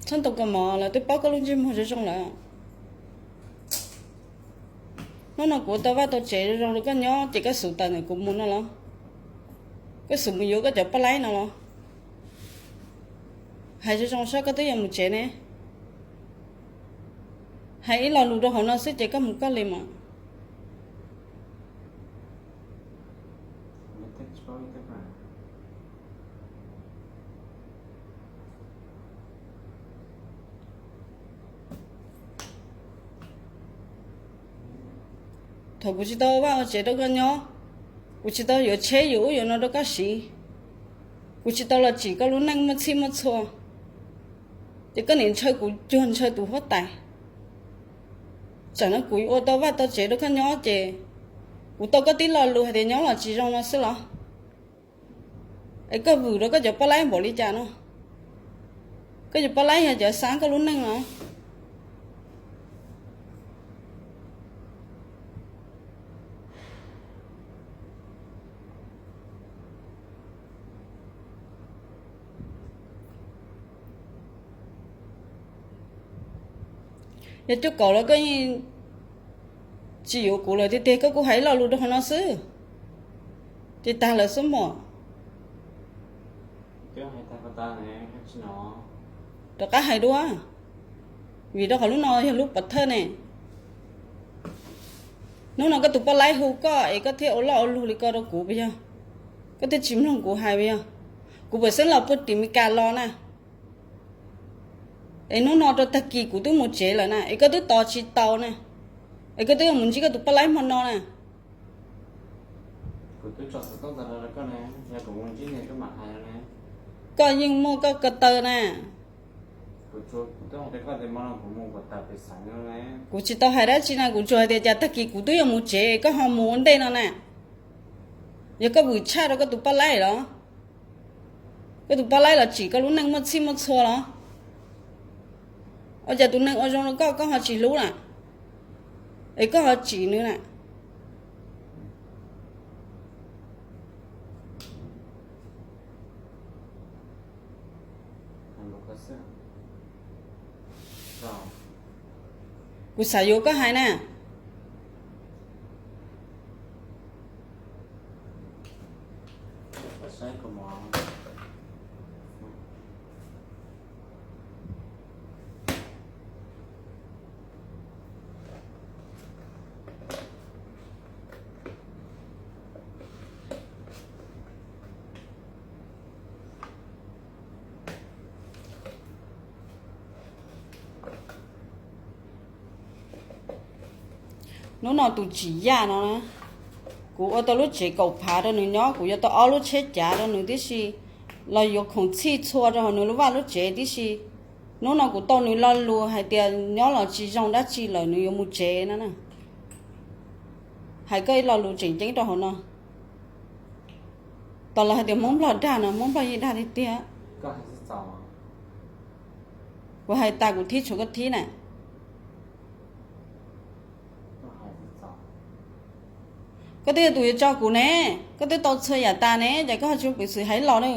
Txhob ntaus kos mov, lawv twb paub koj lub ntsej muag zoo zoo lawm. Hnub no kuv ua tau vaj tau tsev zoo zoo rau koj nyob ces koj xub tawm ntawm kuv mus no los? Koj xub mus yuav koj cov poj laib no los? Hais zoo zoo saib koj twb yuav mus tsev ne. Hais ib lo lus rau hauv no xwb ces koj mus koj li mas. Thaum kuv tsis tau ua vaj ua tsev rau koj nyob, kuv tsis tau yuav tsheb yuav ub yuav no rau koj siv, kuv tsis tau los tsim koj lub neej muaj txhij muaj txhua, ces koj niaj ntshaw kuv cuag ntshaw tus huab tais. Tsam no kuv ua tau vaj tau tsev rau koj nyob ces kuv tau koj tib lo lus hais tias nyob los tsis zoo no xwb los? Es koj vwm rau koj cov poj laib npaum li cas no? Koj cov poj laib yog cov xav koj lub neej no. Yog cuaj kaum los koj yeej tsis yuav kuv lawm tiag tiag, koj kuj hais ib lo lus rau hauv no xwb ces tag lawm xwb mog. Rov qab hais dua, vim rau qhov lub no yog lub pov thawj ne. Hnub no koj tus poj laib hu koj es koj thiaj ua loj ua luag li ko rau kuv puas yog? Koj thiaj tsis mloog kuv hais puas yog? Kuv pam xeeb los puag tim Meskas los na. Es hnub no rau tag kis kuv twb mus tsev lawm na, es koj twb tos tsis tau na, es koj twb yuav mus ntsib koj tus poj laib hmo no na. Koj yeej muaj koj ko taw na. Kuv tsis tau hais dab tsi na, kuv tsuas hais tias cas tag kis kuv twb yuav mus tsev, koj ho mus ua ntej no na. Yog koj vwm tshaj rau koj tus poj laib los? Koj tus poj laib los tsim koj lub neej muaj txhij muaj txhua los? Ua cas tus neeg ua zoo rau koj, koj ho tsis hlub na, es koj ho tsim nws na? Kuv xav yuav koj hais na. Hnub no tus tsim yaj no, kuv ua tau lub tsev kaum phav rau nws nyob, kuv yuav tau ob lub tsheb cav rau nws tib si, los yuav khoom txhij txhua rau hauv nws lub vaj lub tsev tib si. Hnub no kuv tau nws lo lus hais tias nyob los tsis zoo dab tsi lawm, nws yuav mus tsev no na. Hais koj ib lo lus tseem ceeb rau hauv no. Tos lawv hais tias Hmoob Nplog dag no, Hmoob Nplog yeej dag tiag tiag. Kuv hais tas kuv thib tshuav koj thib na. Koj twb yog tus yuav tso kuv ne, koj twb tau txhua yam tas ne, ces koj ho tsis muaj peev xwm hais los na.